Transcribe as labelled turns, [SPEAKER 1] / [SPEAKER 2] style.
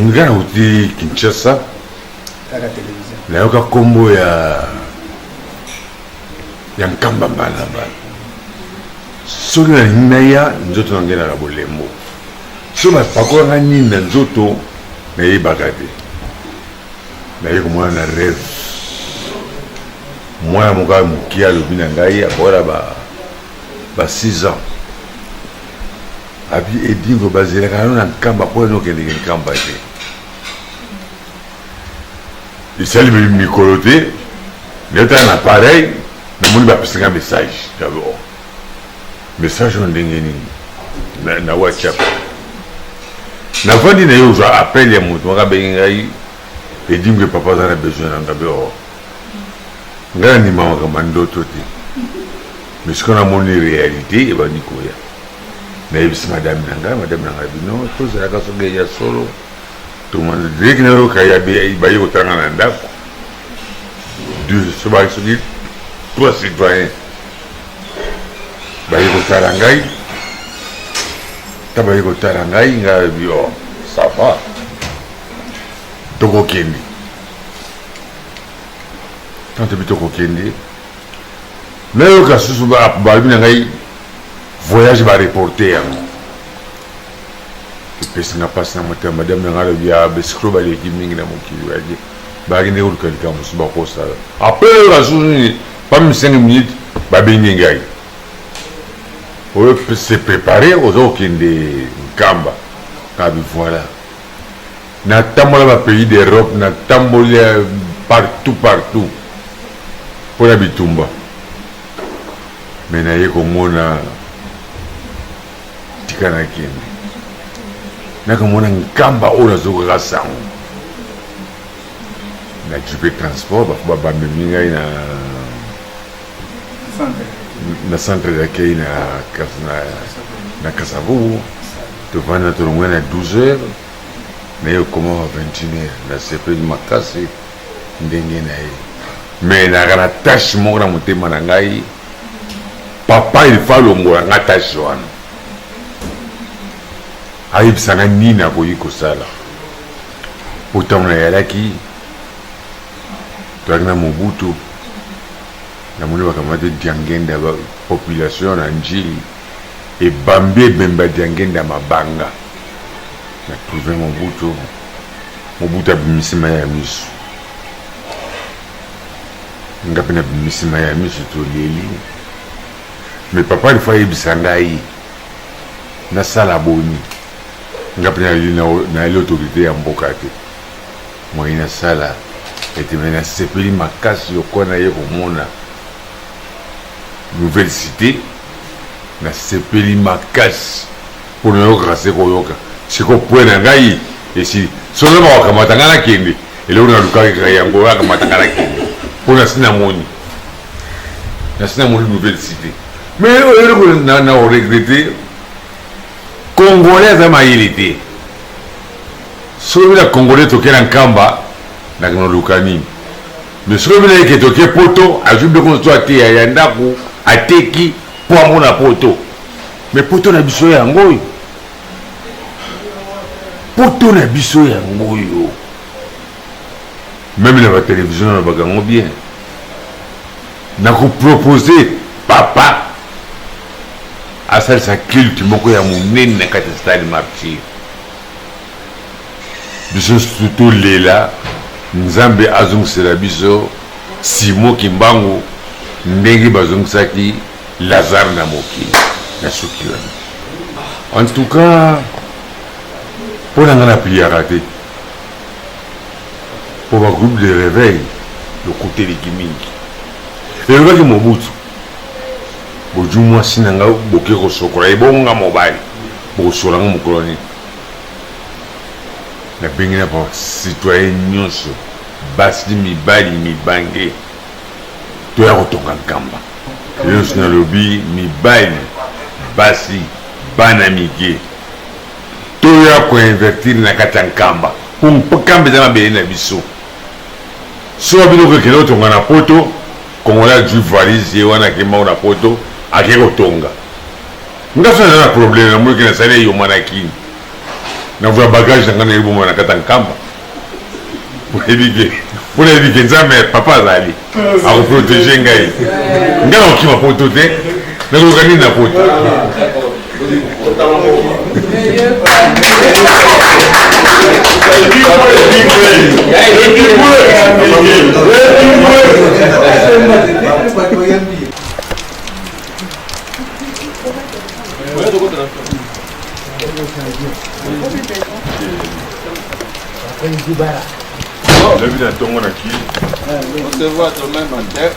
[SPEAKER 1] Nga nauti Kinshasa, nayoka nkombo ya Nkamba mbala na mbala. Soki nalingi naya, nzoto na ngai naka bolembo. Soki bapakolaka nini na nzoto, nayebaka te. Naye komona na rêve mwana moko ya moke alobi na ngai, akola ba 6 ans, abi Edingwe bazelaka yo na Nkamba mpo ena okendeke Nkamba te. Esali mikolo te, nayotala na appareil, namoni bapesi nga message. Nabi oh, message oyo ndenge nini na WhatsApp? Navandi na ye, ozwa appel ya moto moko abengi ngai, Edingwe papa aza na besoin na nga. Be oh, ngai nandima makambo ya ndoto te, mais sikoyo namoni réalité ebandi koya. Nayebisi madame na ngai, madame na ngai bino tozalaka soki ya solo direct nayoka ya baye kotanga na ndako soki soki trois citoyens baye kotala ngai. Ta baye kotala ngai, ngai bi oh, ça va, tokokende. Tant tobi tokokende, nayoka susu balobi na ngai voyage bareporte yango. Epesi nga mpasi na motema. Madame na ngai alobi ya baescrocs baleki mingi na mokili, bayaki bayaki nde koluka likambo mosusu bakosala. Après nayoka susu nini, pami 5 minutes babengi ngai, oyo se préparé, oza kokende Nkamba. Kabi voilà, natambola bapays d'Europe, natamboli partout partout mpona bitumba, mais naye komona tika nakende nakomona Nkamba oyo nazokaka sango. Na jupe transport bamemi ngai na centre d'accueil na Kasavubu. Tovanda, tolongwe na 12 heures, naye okoma ba 21 heures. Nasepeli makasi ndenge na ye, mais naka na tache moko na motema na ngai. Papa il faut alongola nga tache wana, ayebisa nga nini akoki kosala. Po ntango nayalaki, toyaki na Mobutu, namoni bakamati Diangenda, population na Njili ebambi ebemba Diangenda mabanga. Na trouve Mobutu, Mobutu abimisi mai ya miso, nga mpe nabimisi mai ya miso, toleli. Mais papa il faut ayebisa ngai nasala boni. Nga mpe nayeli autorité ya mboka te, moyi nasala ete. Mais nasepeli makasi lokola naye komona nouvelle cité. Nasepeli makasi mpo nayokaka se koyoka. Siko point na ngai esili, solo bakokamata ngai nakende. Eloko nalukaki kaka yango, akamata ngai nakende, mpo nasi namoni, nasi namoni nouvelle cité. Mais oyo eloko na oregretter, Congolais aza mayele te. Soki bina Congolais toke na Nkamba, nakende koluka nini? Mais soki bina eke toke poto, azwi biloko nyonso ateya ya ndako, ateki mpo amona poto. Mais poto na biso yango oyo, poto na biso yango oyo, même na batelevizio nalobaka yango bien. Nakopropose papa asalisa culte moko ya monene na kati ya stade Martyr, biso nyonso tolela Nzambe azongisela biso Simon Kimbangu ndenge bazongisaki Lazare na mokili. Na suki wana, en tout cas mpo na ngai napliaka te, mpo bagroupe de réveil lokuta eleki mingi. Elobaki Mobutu, bozwi mwasi na ngai boke kosokola, ebonga mobali bokosokola ngo mokolo nini? Nabengi na bacitoyen nyonso, basi, mibali, mibange, toya kotonga Nkamba. Nyonso nalobi, mibali, basi, bana mike, toya koinvertir na kati ya Nkamba, mpo Nkamba eza mabele na biso. Soki bino kokende kotonga na poto, Congolais azwi valise ye wana, akembango na poto, ake kotonga. Nga so naza na problème, namoniki nasali eyoma na Kini. Navuya bagage na ngai nayebi na kata nkamba. Oyebi ke mpo nayebi ke Nzambe papa azali akoprotege ngai. Ngai nakokima poto te, nakoluka nini na poto? Lobi na ntongo na ki.
[SPEAKER 2] On se voit demain matin.